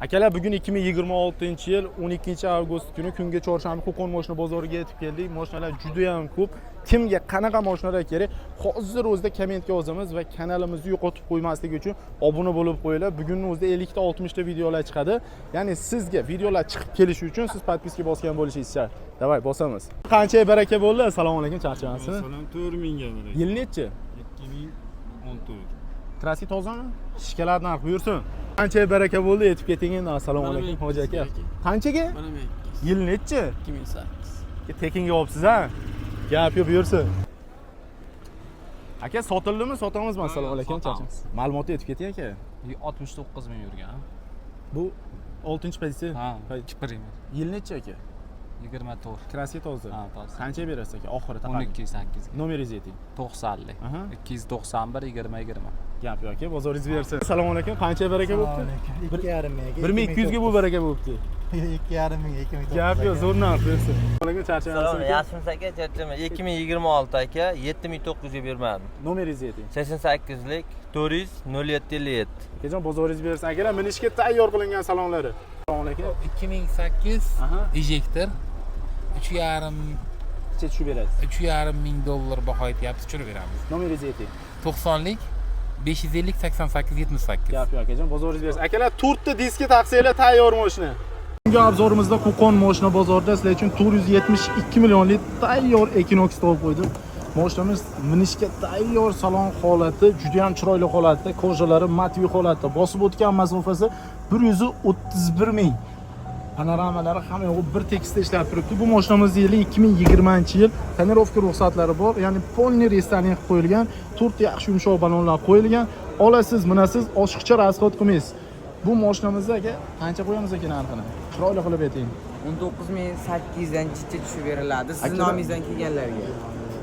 Akalar, bugun 2026-yil 12 avgust kuni, kunga chorshanba, Qo'qon moshina bozoriga yetib keldik. Moshinalar juda ham ko'p. Kimga qanaqa moshinalar kerak? Hozir o'zida kommentga yozamiz va kanalimizni yo'qotib qo'ymaslik uchun obuna bo'lib qo'yinglar. Bugunning o'zida 50 ta, 60 ta videolar chiqadi. Ya'ni sizga videolar chiqib kelishi uchun siz подписка bosgan bo'lishingiz shart. Давай, bosamiz. Qancha baraka bo'ldi? Assalomu alaykum, charchamasizmi? Masalan, 4000 ga baraka. Yil nechi? 2014. Краска tozami? Shishkalar narx buyursin. Qancha baraka bo'ldi, yetib keting endi. Assalomu alaykum, hoji aka. Qanchaga? Yil nechi? 2008. Tekinga olibsiz, ha? Gap yo'q, buyursin. Aka, sotildimi, sotamizmi? Assalomu alaykum. Sotamiz. Ma'lumotni yetib keting, aka. 69 ming yurgan. Bu 6-pozitsiya. Ha, ikki Premier. Yil nechi, aka? 24. Краска toza. Ha, toza. Qancha berasiz, aka? Oxiri taqaldi. 12 8 ga. Nomeringizni ayting. 90lik. 291 20 20. Gap yo'q, aka, bozoringiz bersin. Assalomu alaykum. Qancha baraka bo'libdi? 2,5 ming. 1200 ga bu baraka bo'libdi. 2,5 ming, 2009. Gap yo'q, zo'r narx, bersin. Assalomu alaykum, Salom, charchamayapsizmi? Yaxshimisiz, aka, charchama. 2026, aka, 7900 ga bermadim. Nomeringizni ayting. 88lik 400 07 57. Akajon, bozoringiz bersin. Akalar, minishga tayyor qilingan salonlari. Assalomu alaykum. 2008 Ejector, 3,5. Necha tushib berasiz? 3,5 ming dollar baho aytyapmiz, tushirib beramiz. Nomeringizni ayting. 90lik 550 88 78. Gap yo'q, akajon, bozoringiz bersin. Akalar, to'rtta diski taqsanglar, tayyor mashina. Bugungi обзор imizda Qo'qon moshina bozorida sizlar uchun 472 millionlik tayyor Equinox topib qo'ydim. Mashinamiz minishga tayyor, salon holati juda ham chiroyli holatda, кожа lari матовый holatda. Bosib o'tgan masofasi 131 ming. Panoramalari hamma yo'g'i bir tekisda ishlab turibdi. Bu mashinamiz yili 2020-yil, тонировка ruxsatlari bor, ya'ni полный рестайлинг qilib qo'yilgan, to'rtta yaxshi yumshoq balonlar qo'yilgan. Olasiz, minasiz, oshiqcha расход qilmaysiz. Bu mashinamizni, aka, qancha qo'yamiz aka narxini? Chiroyli qilib ayting. 19 800 dan jicha tushib beriladi sizni Akalar- nomingizdan kelganlarga.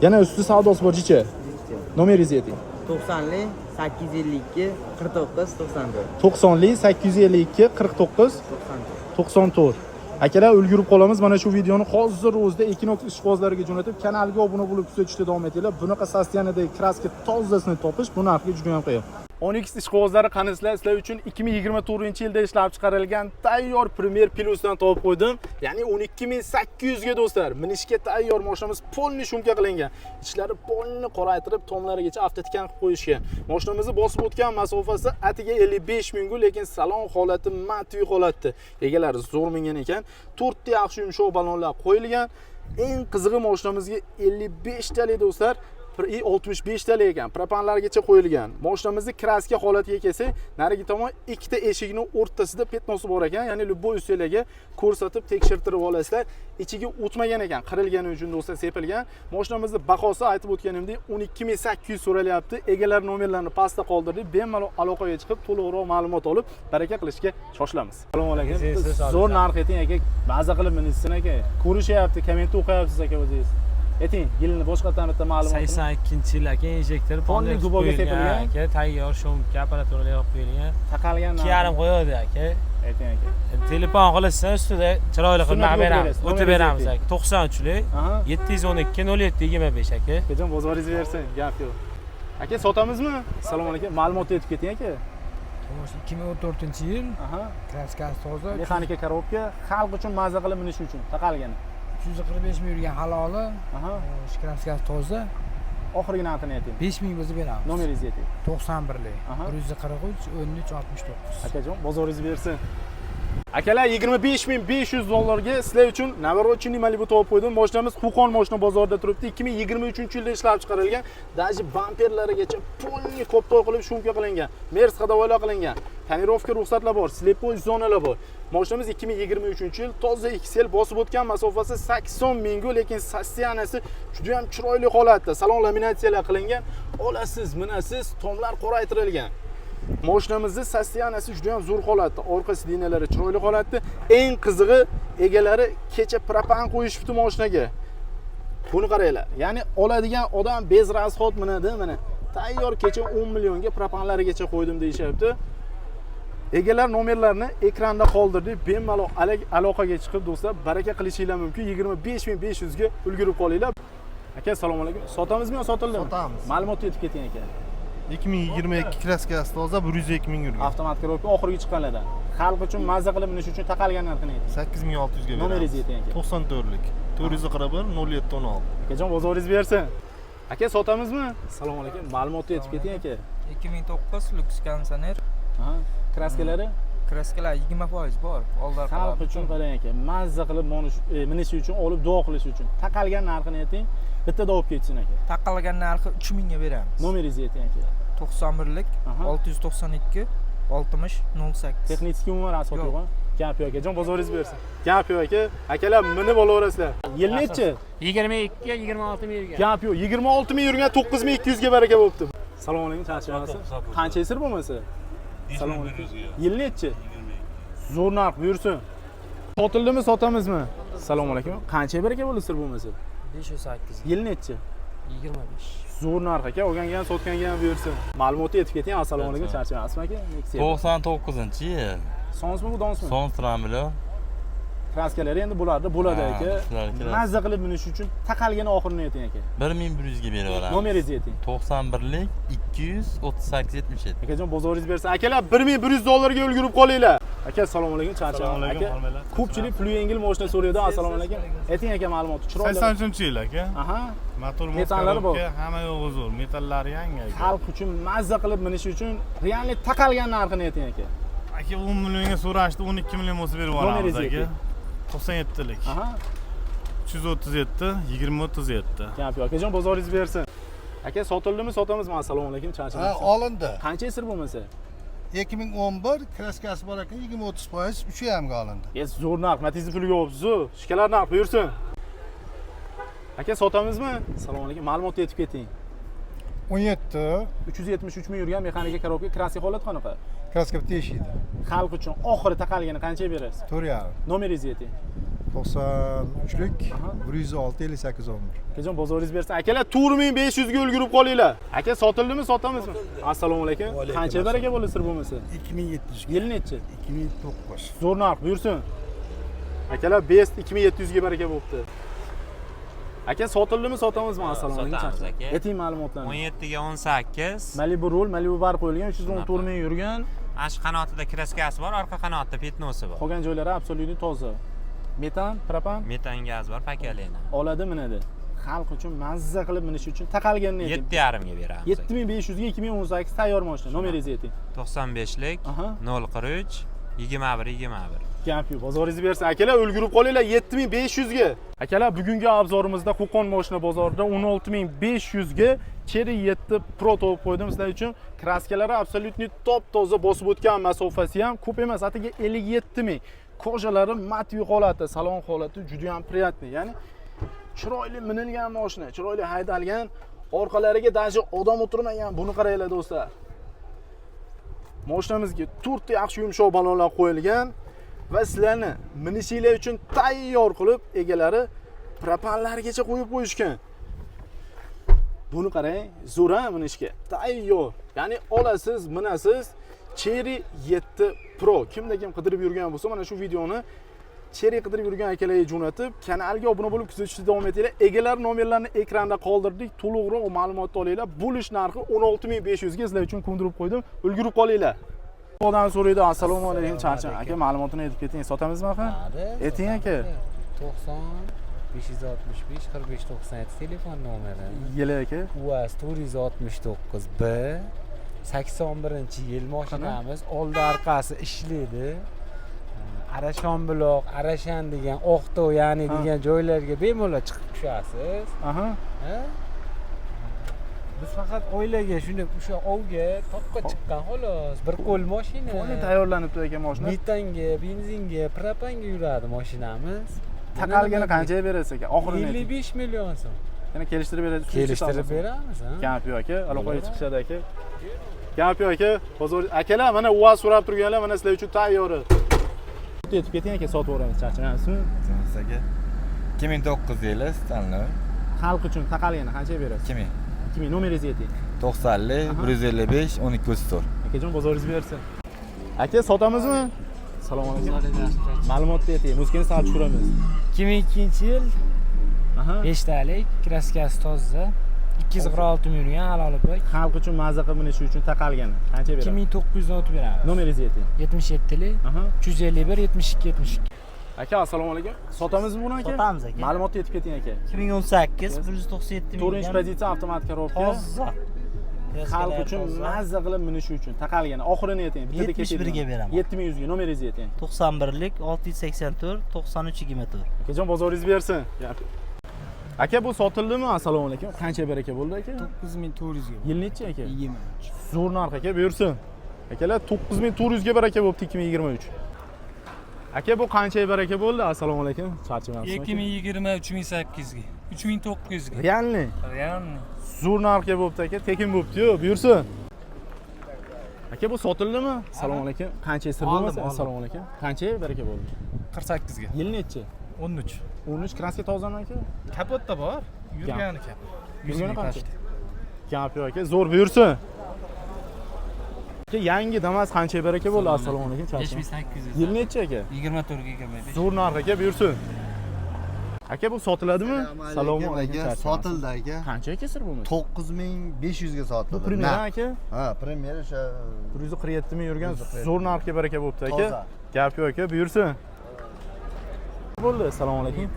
Yana usti savdosi bor jicha. Jicha. Nomeringizni ayting. 90lik 852 49 94. 90lik 852 49 94. 94. Akalar, ulgurib qolamiz. Mana shu videoni hozir o'zida Equinox ishqibozlariga jo'natib, kanalga obuna bo'lib kuzatishda davom etinglar. Bunaqa состояние dagi краска tozasini topish bu narxga juda ham qiyin. Onix ishqibozlari, qanisizlar, sizlar uchun 2024-yilda ishlab chiqarilgan tayyor Premier Plusdan topib qo'ydim. Ya'ni 12 800 ga, do'stlar. Minishga tayyor mashinamiz полный шумка qilingan. Ichlari полный qoraytirib, tomlarigacha автоткань qilib qo'yishgan. Mashinamizni bosib o'tgan masofasi atiga 55 ming, lekin salon holati матовый holatda. Egalari zo'r mingan ekan. To'rtta yaxshi yumshoq balonlar qo'yilgan. Eng qizig'i, mashinamizga 55 talik, do'stlar, и 65 talik ekan, propanlargacha qo'yilgan. Mashinamizni краска holatiga kelsak, narigi tomon ikkita eshikni o'rtasida пятно si bor ekan, ya'ni любой ustalarga ko'rsatib tekshirtirib olasizlar. Ichiga o'tmagan ekan, qirilgani uchun, do'stlar, sepilgan. Mashinamizni bahosi, aytib o'tganimdek, 12 800 so'ralyapti. Egalar nomerlarini pastda qoldirdik, bemalol aloqaga chiqib, to'liqroq ma'lumot olib, baraka qilishga shoshilamiz. Assalomu alaykum. Zo'r narx ayting, aka, maza qilib minishsin, aka. Ko'rishyapti, kommentda o'qiyapsiz, aka, o'zingiz ayting yilini, boshqatdan bitta ma'lumot. 82-yil, aka, Ejector. Полный губка sepilgan. Aka, tayyor шумка, apparatura yoqib qo'yilgan. Taqalgan. 2,5 qo'yadi, aka. Ayting, aka. Telefon qilishsin, ustida chiroyli qilib Ustini narx beramiz, berasiz, o'tib nomeringizni beramiz, ayting. aka. 93lik 712 07 25, aka. Akajon, bozoringiz bersin, gap yo'q. Aka, sotamizmi? Assalomu alaykum, ma'lumot aytib keting, aka. 2014-yil. Краска si toza. Mexanika коробка, xalq uchun maza qilib minish uchun taqalgani. 345 ming yurgan haloli. Краска si toza. Oxirgi narxini ayting. 5000 bo'lsa beramiz. Nomeringizni ayting. 91lik 143 13 69. Akajon, bozoringiz bersin. Akalar, 25 500 dollarga sizlar uchun навороченный Malibu topib qo'ydim. Mashinamiz Qo'qon moshina bozorida turibdi. 2023-yilda ishlab chiqarilgan. Даже bamperlarigacha полный koptok qilib шумка qilingan. Merz ходовой lar qilingan. Тонировка ruxsatlar bor, слепой zonalar bor. Mashinamiz 2023-yil, toza XL, bosib o'tgan masofasi 80 ming, lekin состояние si juda ham chiroyli holatda. Salon laminatsiyalar qilingan. Olasiz, minasiz, tomlar qoraytirilgan. Mashinamizni состояние si juda ham zo'r holatda. Orqa сиденья lari chiroyli holatda. Eng qizig'i, egalari kecha propan qo'yishibdi mashinaga. Buni qaranglar. Ya'ni oladigan odam без расход minadi, mana. Tayyor kecha 10 millionga propanlarigacha qo'ydim deyishyapti. Egalar nomerlarini ekranda qoldirdik. Bemalol aloqaga chiqib, do'stlar, baraka qilishinglar mumkin. 25 500 ga ulgurib qolinglar. Aka, assalomu alaykum. Sotamizmi yo sotildimi? Sotamiz. Ma'lumot yetib keting, aka. 2022, краска si toza, 102 ming yurgan. Avtomat коробка, oxirgi chiqqanlardan. Xalq uchun mazza qilib minish uchun taqalgan narxini ayting. 8600 ga beramiz. Nomeringizni ayting aka. 94lik. 441 07 16. Akajon, bozoringiz bersin. Aka, sotamizmi? Assalomu alaykum. Ma'lumotni aytib keting aka. 2009 Lux konditsioner. Aha. Kraskalari? Kraskalar 20% bor. Oldi Xalq uchun qarang aka, mazza qilib minish uchun, olib duo qilish uchun taqalgan narxini ayting, bittada olib ketsin aka. Taqalgan narxi 3000 ga beramiz. Nomeringizni ayting aka. 91lik 692 60 08. Texnik umuman rasot Yo'q. yo'q, ha? Gap yo'q akajon, bozoringiz bersin. Gap yo'q aka. Akalar, minib olaverasizlar. Yil nechi? 22 26 ming yurgan. Gap yo'q. 26 ming yurgan, 9200 ga baraka bo'libdi. Assalomu alaykum, charchamayapsiz? Qancha esir bo'lmasa? Assalomu alaykum. Yil nechi? Zo'r narx buyursin. Sotildimi, sotamizmi? Assalomu alaykum. Qancha baraka bo'ldi sir bo'lmasa? 508. Yil nechi? 25. Zo'r narx aka, olganga ham, sotganga ham buyursin. Ma'lumotni aytib keting. Assalomu alaykum, charchamayapsizmi aka? Nexia. 99-yil. Sonsmi bu, donsmi? Sons Ramilo. Kraskalari endi bularda bo'ladi Ha, aka. shularnikilar. Mazza qilib minish uchun taqalgani oxirini ayting aka. 1100 ga berib yuboramiz. Nomeringizni ayting. 91lik 238 77. Akajon, bozoringiz bersin. Akalar, 1100 dollarga ulgurib qolinglar. Aka, assalomu alaykum, charchaman. Assalomu alaykum, Aka, hormatlar. ko'pchilik puli yengil mashina so'raydi. Assalomu alaykum. Ayting aka ma'lumotni chiroyli. 83-yil aka. Aha. Motor Metallari bor. korobka, hamma yo'g'i zo'r. Metallari yangi aka. Xalq uchun mazza qilib minish uchun realniy taqalgan narxini ayting aka. Aka, 10 millionga so'rashdi, 12 million bo'lsa berib yuboramiz Nomeringizni aka. ayting. 97lik. Aha. 337 20 37. Gap yo'q. Akajon, bozoringiz bersin. Aka, sotildimi, sotamizmi? Assalomu alaykum, charchamayapsiz? Olindi. Qancha esir bo'lmasa? 2011 kraskasi bor ekan, 20-30%, 3,5 ga olindi. E, zo'r narx, Matizni puliga olibsiz-ku. Shikalar narx buyursin. Aka, sotamizmi? Assalomu alaykum. Ma'lumotni aytib keting. 17 373 ming yurgan, mexanika korobka, kraska holat qanaqa? Kraska bitta eshikdi. Xalq uchun oxiri taqalgani qancha berasiz? 4,5. Nomeringizni ayting. 93lik 106 58 11. Akajon, bozoringiz bersin. Akalar, 4500 ga ulgurib qolinglar. Aka, sotildimi, sotamizmi? Assalomu alaykum. Qancha baraka bo'ldi sir bo'lmasa? 2700. Yil nechi? 2009. Zo'r narx buyursin. Akalar, Best 2700 ga baraka bo'libdi. Aka, sotildimi, sotamizmi? Assalomu alaykum. Sotamiz aka. Ayting ma'lumotlarni. 17 ga 18. Malibu rul, Malibu bar qo'yilgan, 314 ming yurgan. Ana shu qanotida kraskasi bor, orqa qanotida petnosi bor. Qolgan joylari absolyutniy toza. Metan, propan Metan gaz bor, pakalena. Oladi, minadi. Xalq uchun mazza qilib minish uchun taqalganini ayting. 7,5 ga beramiz. 7500 ga 2018 tayyor mashina. Nomeringizni ayting. 95lik 043 21 21. Gap yo'q. Bozoringizni bersin. Akalar, ulgurib qolinglar 7500 ga. Akalar, bugungi obzorimizda Qo'qon mashina bozorida 16500 ga Chery 7 Pro topib qo'ydim sizlar uchun. Kraskalari absolyutniy top toza, bosib o'tgan masofasi ham ko'p emas, atigi 57 ming. Кожа lari матовый holati, salon holati juda ham приятный. Ya'ni chiroyli minilgan mashina, chiroyli haydalgan, orqalariga даже odam o'tirmagan. Buni qaranglar do'stlar. Mashinamizga to'rtta yaxshi yumshoq balonlar qo'yilgan va sizlarni minishinglar uchun tayyor qilib egalari propanlargacha qo'yib qo'yishgan. Buni qarang, zo'r a minishga. Tayyor. Ya'ni olasiz, minasiz. Chery 7 Pro. Kimda kim qidirib yurgan bo'lsa, mana shu videoni Chery qidirib yurgan akalarga jo'natib, kanalga obuna bo'lib kuzatishda davom etinglar. Egalar nomerlarini ekranda qoldirdik. To'liqroq ma'lumot olinglar. Bo'lish narxi 16500 ga sizlar uchun ko'ndirib qo'ydim. Ulgurib qolinglar. Odam so'raydi. Assalomu alaykum, charchang. Aka, ma'lumotini aytib keting. Sotamizmi axir? Ayting aka. 90 565 45 97 telefon nomeri. Yili aka? UAZ 469 B 81 yil mashinamiz. Oldi orqasi ishlaydi. Arashonbuloq, Arashan degan, Oqtov ya'ni degan joylarga bemalol chiqib tushasiz. Aha. Ha? Biz faqat oilaga shuni o'sha ovga, toqqa chiqqan xolos. Bir qo'l mashina. Полный tayyorlanibdi aka mashina. Metanga, benzinga, propanga yuradi mashinamiz. Taqalgani qanchaga berasiz aka? Oxirini ayting. 55 million so'm. Yana kelishtirib berasiz. Kelishtirib beramiz, ha? Gap yo'q aka, aloqaga chiqishadi aka. Gap yo'q aka. Hozir akalar, mana UAZ so'rab turganlar, mana sizlar uchun tayyori. Yetib keting aka, sotib yuboramiz, charchamayapsizmi? Aka, 2009 yili Stanley. Xalq uchun taqalgani qanchaga berasiz? 2000. 2000. Nomeringizni ayting. 90 155 12 34. Akajon, bozoringiz bersin. Aka, sotamizmi? Assalomu alaykum. Ma'lumotni ayting. Muzikani sal tushiramiz. 2002 yil. Beshtalik, kraskasi toza. 246 ming yurgan, haloli pok. Xalq uchun maza qilib minish uchun taqalgani. Qancha beramiz? 2900 dan o'tib beramiz. Nomeringizni ayting. 77lik 351 72 72. Aka, assalomu alaykum. Sotamizmi buni aka? Sotamiz aka. Ma'lumotni yetib keting aka. 2018 197 ming. 4 pozitsiya avtomat korobka. Toza. Xalq uchun mazza qilib minish uchun taqalgani. Oxirini ayting. Bittada ketadi. 71 ga beraman. 7100 ga nomeringizni ayting. 91lik 684 93 24. Akajon, bozoringiz bersin. Aka, bu sotildimi? Assalomu alaykum. Qancha baraka bo'ldi aka? 9400 ga. Yil nechi aka? 23. Zo'r narx aka, buyursin. Akalar, 9400 ga baraka bo'libdi 2023. Aka, bu qancha baraka bo'ldi? Assalomu alaykum. Charchamayapsizmi? 2020 3800 ga. 3900 ga. Realni? Realni. Zo'r narxga bo'libdi aka, tekin bo'libdi-yu, buyursin. Aka, bu sotildimi? Assalomu alaykum. Qancha sir bo'lmasa? Assalomu alaykum. Qancha baraka bo'ldi? 48 ga. Yil nechi? 13. 13 kraska tozami aka? Kapotda bor. Yurgani kap. Yurgani qancha? Gap yo'q aka, zo'r buyursin. Aka, yangi Damas qancha baraka bo'ldi? Assalomu alaykum. 5800. Yil nechi aka? 24 ga 25. Zo'r narx aka, buyursin. Aka, bu sotiladimi? Assalomu alaykum aka. Sotildi aka. Qancha aka sir bo'lmasa? 9500 ga sotildi. Bu Primera aka? Ha, Primera o'sha 147 ming yurgan, zo'r narxga baraka bo'libdi aka. Gap yo'q aka, buyursin. Bo'ldi, assalomu alaykum.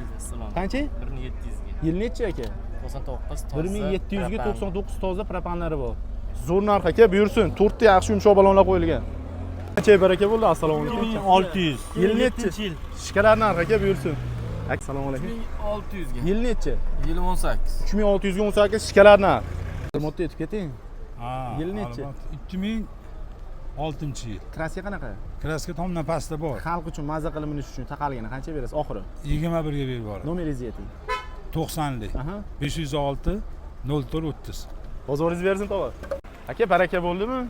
Qancha? 1700 ga. Yil nechi aka? 99 toza. 1700 ga 99 toza propanlari bor. Zo'r narx aka, buyursin. 4 ta yaxshi yumshoq balonlar qo'yilgan. Qancha baraka bo'ldi? Assalomu alaykum. 2600. Yil nechi? Shikalar narx aka, buyursin. Assalomu alaykum. 3600 ga. Yil nechi? Yil 18. 3600 ga 18 shikalar narx. Ma'lumotni yetib keting. Yil nechi? 2006-yil. Kraska qanaqa? Kraska tomdan pastda bor. Xalq uchun maza qilib minish uchun taqalgani qancha berasiz oxiri? 21 ga berib yuboradi. Nomeringizni ayting. 90lik. 506 04 30. Bozoringiz bersin tog'a. Aka, baraka bo'ldimi?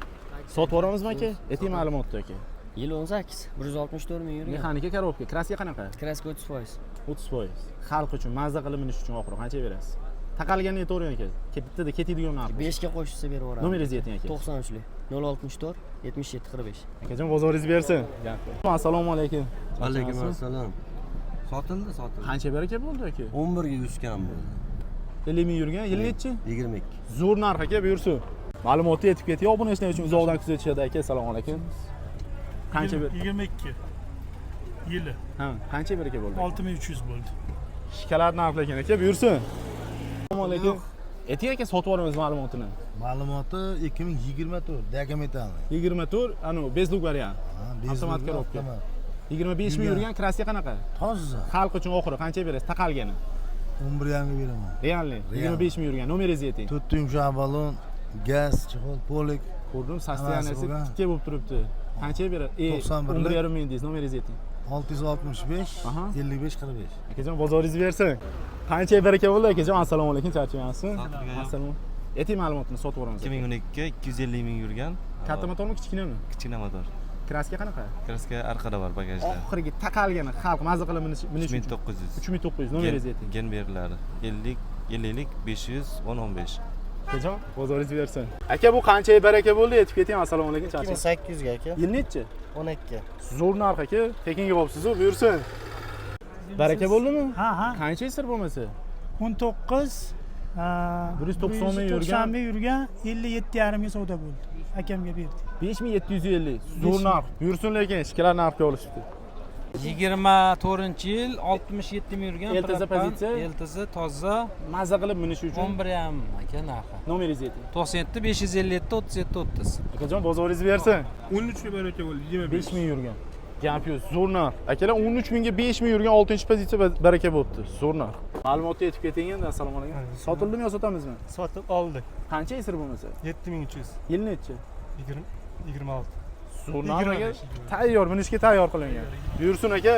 Sotib yuboramizmi aka? Ayting ma'lumotni aka. Yil 18, 164 ming yurgan. Mexanika korobka, kraska qanaqa? Kraska 30%. 30%. Xalq uchun maza qilib minish uchun oxiri qancha berasiz? Taqalganini aytavering aka. Bittada ketadigan narx. 5 ga qo'shsa berib yuboramiz. Nomeringizni ayting aka. 93lik 064 77 45. Akajon, bozoringiz bersin. Assalomu alaykum. Alaykum assalom. Sotildi, sotildi. Qancha baraka bo'ldi aka? 11 ga 100 kam bo'ldi. 50 ming yurgan, yil nechi? 22. Zo'r narx aka, buyursin. Ma'lumotni yetib ketdi. Obuna uchun uzoqdan kuzatishadi aka. Assalomu alaykum. Qancha ber? 22 yili. Ha, qancha baraka bo'ldi? 6300 bo'ldi. Shikalar narx lekin aka, buyursin. Assalomu alaykum. Ayting aka, sotib yuboramiz ma'lumotini. Ma'lumoti 2024 dokumentalniy. 24, anu bezluk variant. Avtomat korobka. 25 ming yurgan, kraska qanaqa? Toza. Xalq uchun oxiri qancha berasiz taqalgani? 11 ga beraman. Realni 25 ming yurgan. Nomeringizni ayting. 4 ta yumshoq balon, gaz, chexol, polik. Ko'rdim, sostoyaniyasi tikka bo'lib turibdi. Qancha beradi? 11,5 ming deysiz, nomeringizni ayting. 665 55 45. Akajon, bozoringiz bersin. Qancha baraka bo'ldi akajon? Assalomu alaykum, charchamayapsizmi? Assalomu. Ayting ma'lumotini, sotib yuboramiz. 2012 250 ming yurgan. Katta motormi, kichkinami? Kichkina motor. Kraska qanaqa? Kraska orqada bor, bagajda. Oxirgi taqalgani xalq maza qilib minish uchun. 3900. 3900 nomeringizni ayting. Gen beriladi. 50 50 510 15. Akajon, bozoringiz bersin. Aka, bu qancha baraka bo'ldi? Yetib keting. Assalomu alaykum, charchamayapsiz. 2800 ga aka. Yil nechi? 12. Zo'r narx aka, tekinga olibsiz-ku, buyursin. Baraka bo'ldimi? Ha, ha. Qancha sir bo'lmasa? 19 190 ming yurgan. 190 ming yurgan, 57,5 ga savdo bo'ldi. Akamga berdik. 5750. Zo'r narx. Buyursin lekin, shikalar narxga olishibdi. 24-yil 67 ming yurgan. LTZ pozitsiya. LTZ toza. Maza qilib minish uchun 11,5 aka narxi. Nomeringizni ayting. 97 557 37 30. Akajon, bozoringiz bersin. 13 ga baraka bo'ldi, 25 5 ming yurgan. Gap yo'q, zo'r narx. Akalar, 13 mingga 5 ming yurgan 6-pozitsiya baraka bo'libdi. Zo'r narx. Ma'lumotni yetib keting endi. Assalomu alaykum. Sotildimi yo sotamizmi? Sotib oldik. Qancha esir bo'lmasa? 7300. Yil nechi? 26. Zo'r narx aka. Tayyor, minishga tayyor qilingan. Buyursin aka.